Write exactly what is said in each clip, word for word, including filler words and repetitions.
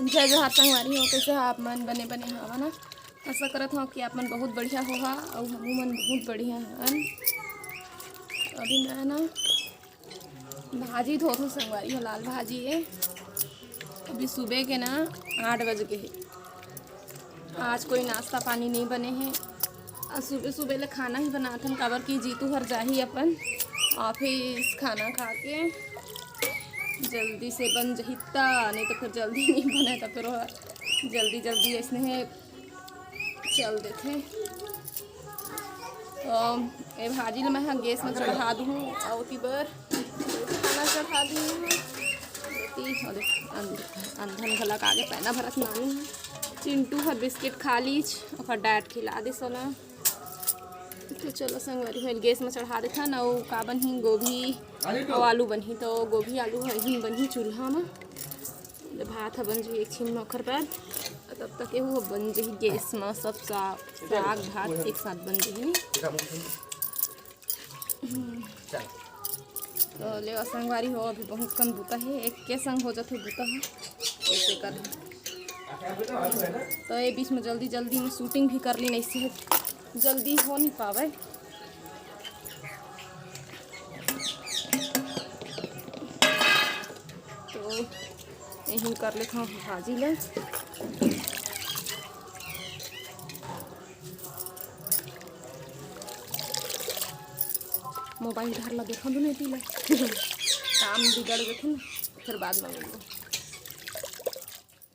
जय जोहार संगवारी हो, कइसे हो आप मन? बने बने हवा ना? आशा करत हव कि आप मन बहुत बढ़िया होहा अउ हमू मन बहुत बढ़िया हन। अभी मैं ना भाजी धोत हव संगवारी हो, लाल भाजी ए। अभी सुबह के ना आठ बज गे हे। आज कोई नाश्ता पानी नहीं बने हे। आज सुबह सुबह ले खाना ही बनाथन, काबर कि जीतू हर जाही अपन ऑफिस खाना खा के। जल्दी से बन जही त, नहीं तो फिर जल्दी नहीं बने, तो फिर ओह जल्दी जल्दी ऐसने हे चल देथे। तो ए भाजी ल मैं ह गैस में चढ़ा दूहूँ, अउ ओती बर खाना चढ़ा दूहूँ। ओती, अउ देख, अंध-, अंधन घला के आगे पैना भरत नानी हे। चिंटू हर बिस्किट खा लीच, ओकर डाइट खिला दे सोना। तो चलो संगवारी हो, गैस में चढ़ा देथन। अउ का बनही, गोभी अउ आलू बनही, तो गोभी आलू ह ही बनही चूल्हा में। भात ह बन जही एक छिन में, ओखर बाद तब तक एहू ह बन जही गैस में, सब सा-, साग भात एक साथ बन जही। तो लेवा संगवारी हो, अभी बहुत कन बुता हे, एक के संग हो जाथे बुता ह, ऐसे कर। तो ये बीच में जल्दी जल्दी में शूटिंग भी कर ली, नहीं से जल्दी हो नहीं पावे। तो यही कर लेथव भाजी ला। मोबाइल धर ला देखो दुनो ती ला। काम बिगड़ जाथे ना, फिर बाद में मिलबो।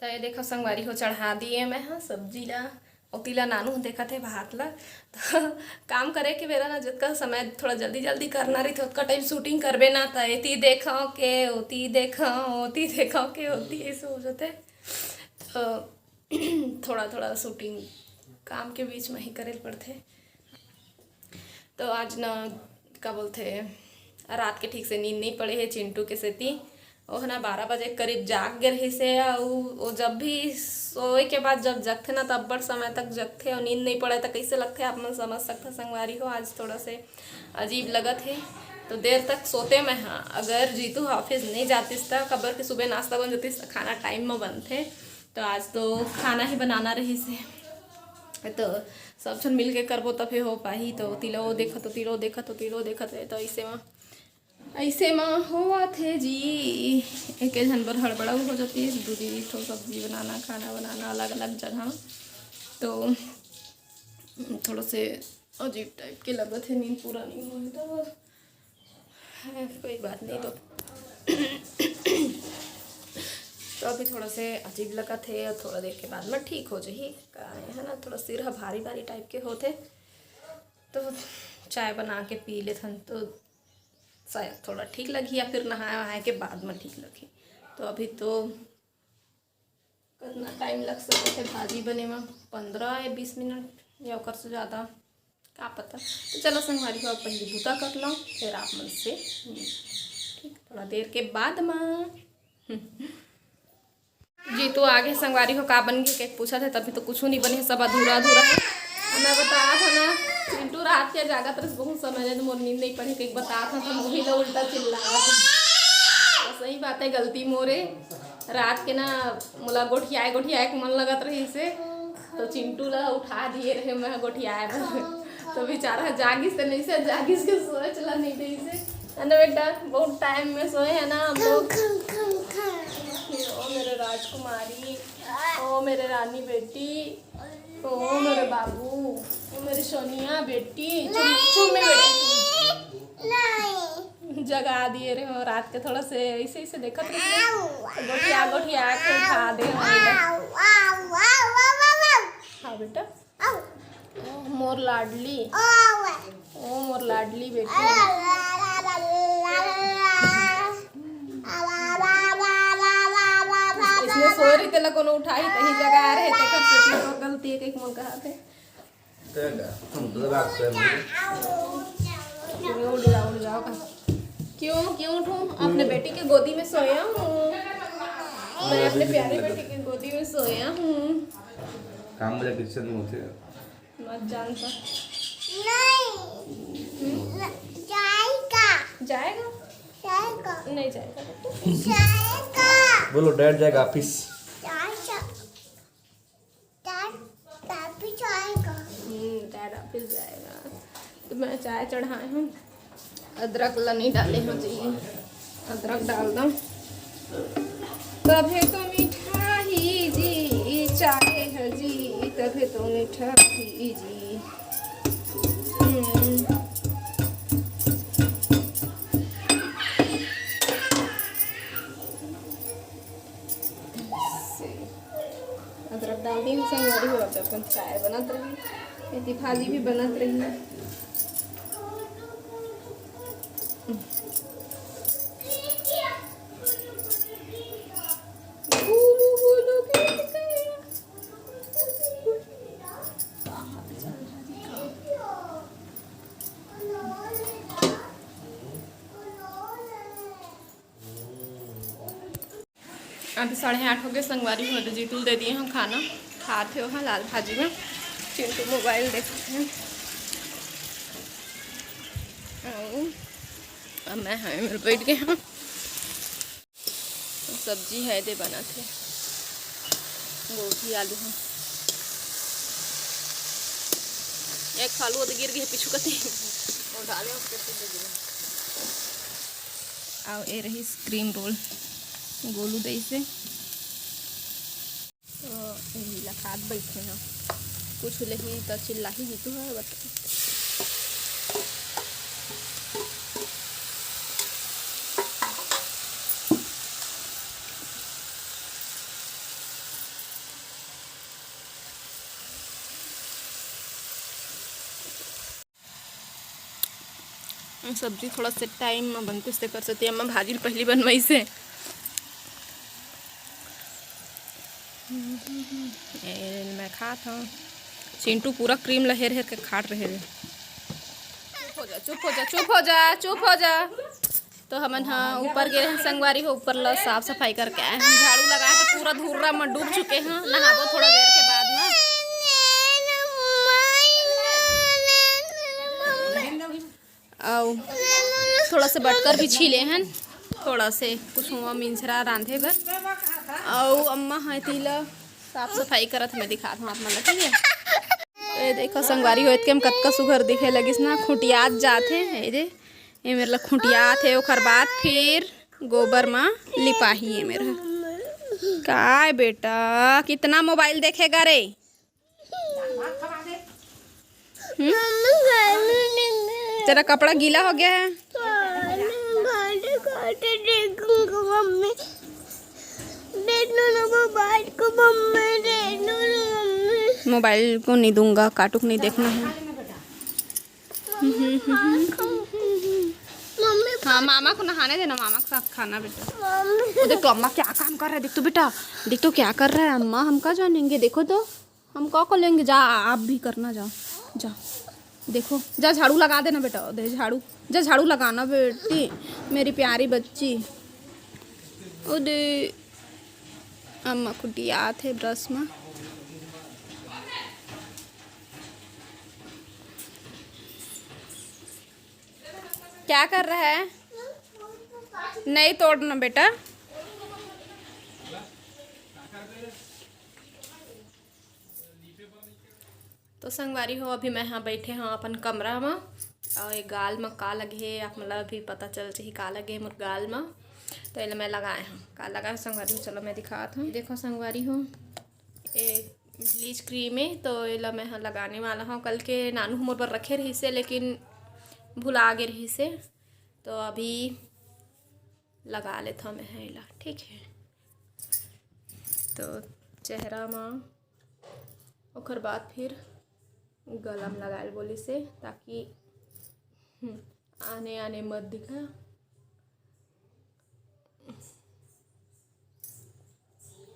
तो ये देखो संगवारी हो, चढ़ा दिए मैं ह सब्जी ला। ओती ला नानू देखत हे भात ला। तो काम करे के बेरा ना, जतका समय थोड़ा जल्दी जल्दी करना रहिथे, ओतका टाइम शूटिंग करबे ना, त एती देखव के, ओती देखव, ओती देखव के, ओती, ऐसे हो जाथे। तो थोड़ा थोड़ा शूटिंग काम के बीच में ही करे ल पड़थे। तो आज ना, का बोलथे, रात के ठीक से नींद नहीं पड़े हे चिंटू के सेती। ओह ना बारह बजे के करीब जाग गे रहिस हे, अउ वो जब भी सोए के बाद जब जगथे ना, त अब्बड़ समय तक जगथे अउ नींद नहीं पड़े, त कइसे लगथे, आप मन समझ सकथा संगवारी हो। आज थोड़ा से अजीब लगत हे। तो देर तक सोते मैं, हाँ, अगर जीतू ऑफिस नहीं जातिस त, काबर के सुबह नाश्ता बन जातिस, खाना टाइम में बनथे। तो आज तो खाना ही बनाना रहिस हे, तो सब झन मिल के करबो तभे हो पाही। तो तिला वो देखत हो, तिला वो देखत हो, तिला वो देखत हे, तो ऐसे में, ऐसे में होवत हे जी, एक झन बर हड़बड़ाऊ हो जाती है, दू दू ठो सब्जी बनाना, खाना बनाना अलग अलग जगह। तो थोड़ा से अजीब टाइप के लगत हे, नींद पूरा नहीं हुआ है तो है, कोई बात नहीं। तो तो अभी थोड़ा से अजीब लगत हे और थोड़ा देर के बाद में ठीक हो जाही। का है ना, थोड़ा सिर ह भारी भारी टाइप के होथे, तो चाय बना के पी लेथन तो शायद थोड़ा ठीक लगही, या फिर नहाए वहाए के बाद में ठीक लगही। तो अभी तो कितना टाइम लग सकत हे भाजी बने में, पंद्रह या बीस मिनट या ओकर से ज़्यादा, का पता। तो चलो संगवारी हो, अब पहले बूता कर लो, फिर आप मन से मिल। ठीक, थोड़ा देर के बाद में। जी, तो आगे संगवारी हो, का बन गया, के पूछा थे, तभी तो कुछ नहीं बने, सब अधूरा अधूरा है। अब मैं बता था ना, चिंटू रात के जागत रहिस बहुत समय ले, तो मोर नींद नहीं पड़े, के बता था, तो मोही ला उल्टा चिल्ला। तो सही बात है, गलती मोरे। रात के ना मोला गोठियाए गोठियाए के मन लगत रहिस हे, तो चिंटू ला उठा दिए रहे मैं गोठियाए बर। तो बेचारा जागिस, तो नहीं से जागिस के सोच ला नहीं रहिस हे। है ना बेटा, बहुत टाइम में सोए हैं ना हम लोग। ओ मेरे राजकुमारी, ओ मेरे रानी बेटी, ओ मेरे बाबू, ओ मेरे सोनिया बेटी, चुम-, चुम्मी बेटी। जगा दिए रहे हो रात के, थोड़ा से ऐसे ऐसे देखत रहे, तो गोठिया गोठिया के उठा दे हो। हाँ बेटा, ओ मोर लाडली, ओ मोर लाडली बेटी। इसने सोए रही, तेला कोनो उठाही, तही जगा रहे, तेकर से तो गलती एक एक मन कहा थे। उड़ जाओ, उड़ जाओ का? क्यों, क्यों उठूं? अपने बेटी के गोदी में सोया हूँ मैं, अपने प्यारे बेटी के गोदी में सोया हूँ। काम बजा किचन में होते हैं। मत जान तो। नहीं। जाएगा। जाएगा? जाएगा। नहीं जाएगा बेटा। जाएगा। बोलो, डैड जाएगा ऑफिस। जाएगा। डैड, डैड भी जाएगा। हम्म, डैड ऑफिस जाएगा। तो मैं चाय चढ़ाए हूँ, अदरक ला नहीं डाले हूँ जी, अदरक डाल दो। तभे तो मीठा ही जी, चाय है जी, तभे तो मीठा ही जी। हम्म। से अदरक डाल दी संगवारी हो, जब अपन चाय बनत रही, एती भाजी भी बनत रही। अभी साढ़े आठ हो गए संगवारी हो, तो जीतू ल दे दिए हम खाना, खात हे ओहा लाल भाजी में। चिंटू मोबाइल देखत हे, अउ अब मैं हवे मेर बैठ गए हूँ। सब्जी है दे बनत हे, गोभी आलू है। एक आलू ओदे गिर गए पीछू कती, वो डाले उसके सीधे गिरे। अउ ए रही क्रीम रोल, गोलू दई से। तो यही ला खात बैठे हैं। कुछ लेही तो चिल्लाही जीतू है, बट सब्जी थोड़ा से टाइम में बनते से कर सकती है। अम्मा भाजी ल पहली बनवाई से। ए, मैं खात हूँ। चिंटू पूरा क्रीम ला हेर हेर के खात रहे। चुप हो जा, चुप हो जा, चुप हो जा, चुप हो जा। तो हमन ह ऊपर गे रहेन संगवारी हो, ऊपर ला साफ सफाई करके आए हैं। झाड़ू लगाए तो पूरा धुर्रा में डूब चुके हैं। नहाबो थोड़ा देर के बाद में। अउ थोड़ा से बटकर भी छीले हन, थोड़ा से कुछ हुआ मिंजरा रांधे बर। अउ अम्मा ह तिला साफ सफाई करत, मैं दिखात हूँ आप मन ला, ठीक है? ए देखो संगवारी हो, एतके में कतका सुघर दिखे लगिस ना, खुटियात जात हे। ए दे, ए मेर ला खुटियात हे, ओकर बाद फिर गोबर मा लिपाही ए मेर। काय बेटा, कितना मोबाइल देखेगा रे? हम्म? तेरा कपड़ा गीला हो गया है। मोबाइल को नहीं दूंगा, काटू को नहीं देखना है। हाँ, मामा को नहाने देना, मामा के साथ खाना बेटा। वो देख तो अम्मा क्या काम कर रहा है, देख तो बेटा, देख तो क्या कर रहा है अम्मा, हम क्या जानेंगे। देखो तो हम का कर लेंगे। जा, आप भी करना, जाओ, जाओ। देखो, जा झाड़ू लगा देना बेटा, दे झाड़ू, जा झाड़ू लगाना बेटी, मेरी प्यारी बच्ची। ओ दे, अम्मा खुटियात हे ब्रश में। क्या कर रहा है? नहीं तोड़ना बेटा। तो संगवारी हो, अभी मैं हाँ बैठे हाँ अपन कमरा में, और ये गाल में का लगे हे, आप मतलब अभी पता चल जाही का लगे हे मोर गाल में। तो एला मैं लगाए हाँ, का लगाए संगवारी हो, चलो मैं दिखात हूँ। देखो संगवारी हो, ये ब्लीच क्रीम है, तो एला मैं हाँ लगाने वाला हूँ। कल के नानू मोर बर रखे रहिसे, लेकिन भुला गे रहिसे, तो अभी लगा लेथव मैं ह एला, ठीक है। तो चेहरा म, ओकर बाद फिर गला म लगाए ल बोलिस हे, ताकि, हम्म, आने आने मत दिखा।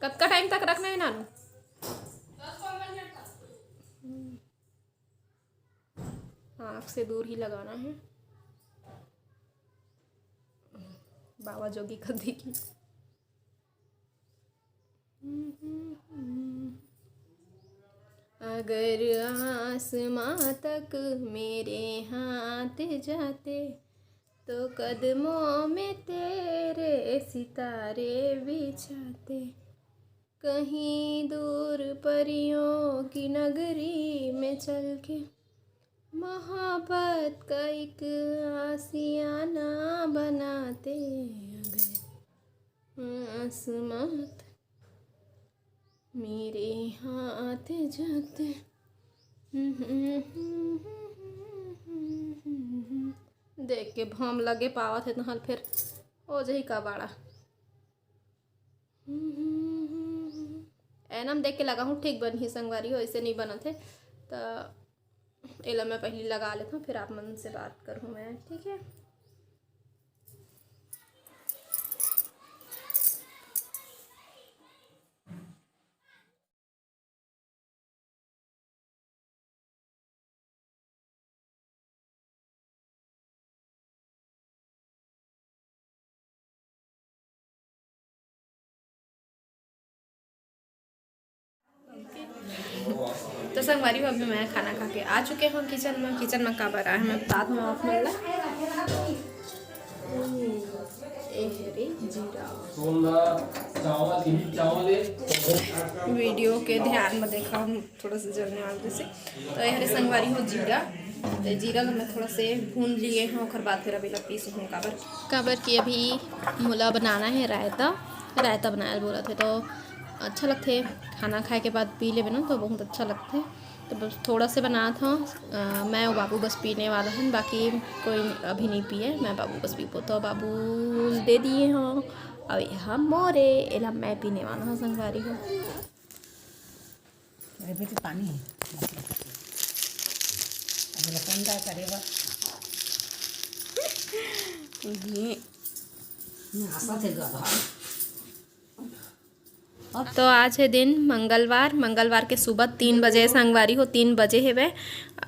कतका टाइम तक रखना है नानू? हम्म। आँख से दूर ही लगाना है। बाबा जोगी कर देगी। अगर आसमां तक मेरे हाथ जाते, तो कदमों में तेरे सितारे बिछाते, कहीं दूर परियों की नगरी में चल के मोहब्बत का एक आशियाना बनाते, अगर आसमां मेरे हाथ जाते। देख के भम लगे पावत हे, तहां फेर हो जाही का बाड़ा। एनम देख के लगा हूँ ठीक बनही संगवारी हो, ऐसे नहीं बनत हे। तो एला मैं पहली लगा लेता हूँ, फिर आप मन से बात करूँ मैं, ठीक है। तो संगवारी हो, अभी मैं खाना खा के आ चुके हूँ किचन में। किचन में का बना है मैं बता दूँ आप मन ला। ए हरे जीरा। वीडियो के ध्यान में देखा, हम थोड़ा सा जलने वाला जैसे। तो ये हरे संगवारी हो जीरा, तो जीरा ला मैं थोड़ा से भून लिए हूँ, ओकर बाद फिर अभी ला पीसहूँ। काबर काबर कि अभी मोला बनाना है रायता। रायता बनाए बोलत हे तो अच्छा लगथे, खाना खाए के बाद पी लेबे ना तो बहुत अच्छा लगथे। तो बस थोड़ा से बनात हूँ। अ, मैं और बाबू बस पीने वाला हन, बाकी कोई अभी नहीं पिए, मैं बाबू बस पीबो। तो बाबू दे दिए हूँ, अब यहाँ मोरे एला मैं पीने वाला हूँ संगवारी हो। अरे बेटी, पानी है, अब लसन दा करे बा। ये हंसत है गधा। तो आज है दिन मंगलवार। मंगलवार के सुबह तीन बजे, संगवारी हो, तीन बजे हेवे।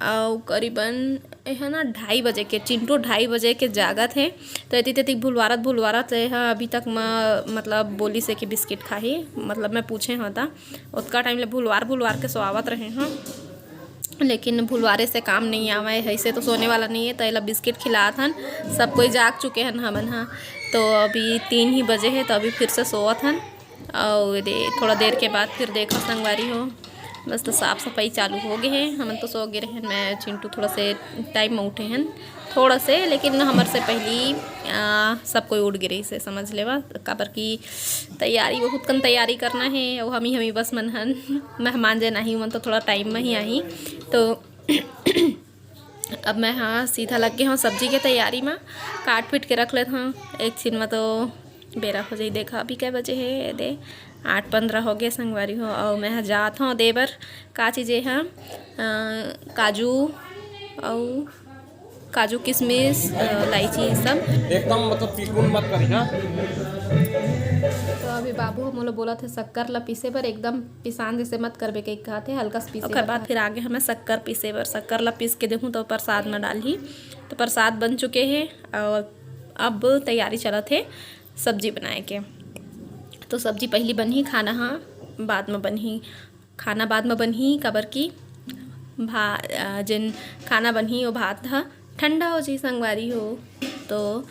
अउ करीबन एहा ना ढाई बजे के, चिंटू ढाई बजे के जागत हे। तो एती तेती भुलवारत भुलवारत एहा अभी तक म, मतलब बोलिस हे कि बिस्किट खाही। मतलब मैं पूछे हव त ओतका टाइम ले भुलवार भुलवार के सोआवत रहे हव, लेकिन भुलवारे से काम नहीं आवय। ऐसे तो सोने वाला नहीं है, तो एला बिस्किट खिलात हन। सब कोई जाग चुके हन हमन ह। तो अभी तीन ही बजे हे, तो अभी फिर से सोवत हन। अउ दे, थोड़ा देर के बाद फिर देखो संगवारी हो, बस तो साफ सफाई चालू हो गए हे। हमन तो सो गए रहेन, मैं चिंटू थोड़ा से टाइम में उठे हन, थोड़ा से, लेकिन हमर से पहली, आ, सब कोई उठ गए रहिस हे, समझ लेवा। काबर कि तैयारी, बहुत कन तैयारी करना है, अउ हमी हमी बस मन हन, मेहमान जे नहीं, मन तो थोड़ा टाइम में ही आही। तो अब मैं, हाँ, सीधा लग गए हूँ सब्जी के तैयारी में। काट पीट के रख लेत हूँ, एक छिन में तो बेरा हो जाई। देखा अभी कै बजे हे, दे आठ पंद्रह हो गए संगवारी हो। अउ मैं ह जात हूँ दे बर का चीज हे, हाँ, अ, काजू अउ काजू, किशमिश, अ, इलायची, सब। एकदम मतलब पिकुन मत करी, हाँ। तो अभी बाबू ह मोला बोलत हे शक्कर ला पीसे बर, एकदम पिसान जैसे मत करबे कहिके कहत हे, हल्का से पीसे ओकर बर बाद कहत फिर आगे हमें शक्कर पीसे बर, शक्कर ला पीस के देहूँ तो प्रसाद में डालही। तो प्रसाद बन चुके हे और अब तैयारी चलत हे सब्जी बनाए के। तो सब्जी पहली बनही, खाना ह बाद में बनही। खाना बाद में बनही, काबर कि भा-, अ, जेन खाना बनही, वो भात ह ठंडा हो जाही, संगवारी हो। तो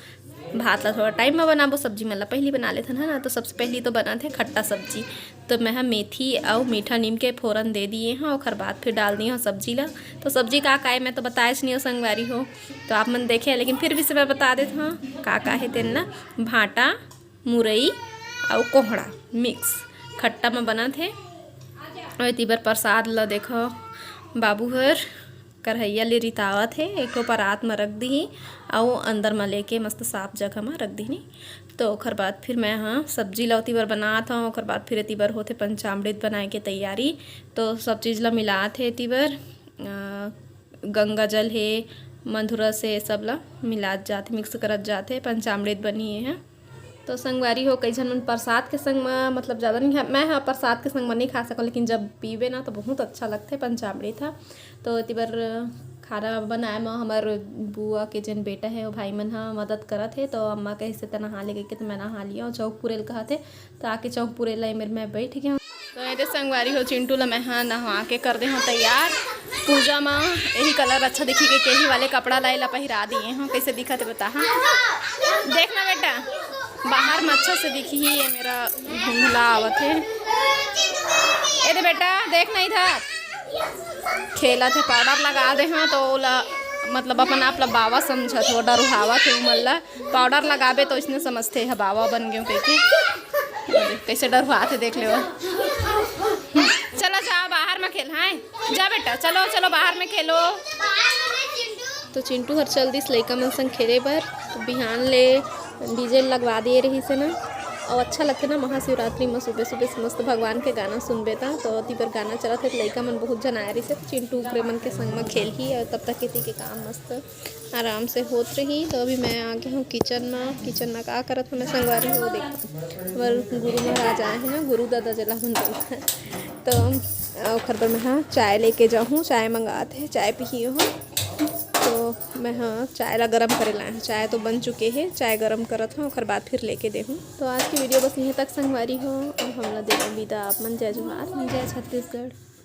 भात ला थोड़ा टाइम में बनाबो, सब्जी मन ला पहली बना लेथन, है ना। तो सबसे पहली तो बनत हे खट्टा सब्जी। तो मैं ह मेथी अउ मीठा नीम के फोरन दे दिए हव, ओखर बाद फिर डाल दिए हव सब्जी ला। तो सब्जी का का हे, मैं तो बताएच नहीं हव, संगवारी हो, तो आप मन देखे, लेकिन फिर भी से मैं बता देत हव का का हे तेन ला। भांटा, मुरई अउ कोहड़ा मिक्स खट्टा म बनत हे। अउ एती बर प्रसाद ल देखो, बाबू हर करहैया ले रितावत हे, एक ठो परात म रख दिही अउ अंदर म लेके मस्त साफ जगह म रख दिही। तो ओखर बाद फिर मैं ह सब्जी ल ओती बर बनात हव, ओखर बाद फिर एती बर होथे पंचामृत बनाए के तैयारी। तो सब चीज ल मिलात हे एती बर, अ, गंगा जल हे, मधुरस हे, सब ल मिलात जात हे, मिक्स करत जात हे, पंचामृत बनी हे। तो संगवारी हो, कई झन मन प्रसाद के संग म, मतलब, ज़्यादा नहीं खा-, मैं ह प्रसाद के संग म नहीं खा सकंव, लेकिन जब पीबे ना, तो बहुत अच्छा लगथे पंचामृत ह। तो एती बर खाना बनाए म हमर बुआ के जेन बेटा हे, वो भाई मन ह मदद करत हे। तो अम्मा कहिस हे, "त नहा ले," कहिके, तो मैं नहा लिया। चौक पुरेल कहत हे, तो आके चौक पुरेल ला एमेर मैं बैठ गया। तो एदे संगवारी हो, चिंटू ला मैं ह नहवा के कर दे हव तैयार। पूजा म यही कलर अच्छा दिखही कहिके यही वाले कपड़ा ला एला पहिरा दिए हंव। कइसे दिखत हे बता, हाँ? देख ना बेटा, बाहर म अच्छा से दिखही, ये मेरा धुंधला आवत हे। ए दे बेटा, देख ना इधर, खेलत हे, पाउडर लगा दे हंव तो ओला, मतलब अपन आप ला बाबा समझत हे, डरुहावत हे उमन ला। पाउडर लगाबे तो इसने समझथे, ह बाबा बन गेंव कहिके। कइसे डरुहात हे देख ले वो। चलो जा बाहर म खेल, हाँ जा बेटा, चलो चलो बाहर म खेलो। तो चिंटू हर चल दिस लइका मन संग खेले बर। तो बिहान ले डीजे लगवा दिए रहिस हे ना, अउ अच्छा लगथे ना महाशिवरात्रि म सुबह सुबह से मस्त भगवान के गाना सुनबे त। तो ओती बर गाना चलत हे, तो लइका मन बहुत झन आए रहिस हे, तो चिंटू ओकरे मन के संग म खेलही अउ तब तक एती के काम मस्त आराम से होत रही। तो अभी मैं आ गे हंव किचन म। किचन म का करत हंव मैं संगवारी हो, देखो, हमर गुरु महाराज आए हे ना, गुरु दादा जेला हमन बोलथन, तो ओखर बर मैं हा चाय लेके जाहूं, चाय मंगात हे, चाय पीही हो। तो मैं हा चाय ला गरम करे लाए हंव, चाय तो बन चुके हे, चाय गरम करत हंव, ओखर बाद फिर लेके देहूं। तो आज की वीडियो बस इहें तक संगवारी हो, अउ हमला देवो विदा आप मन। जय जोहार, जय छत्तीसगढ़।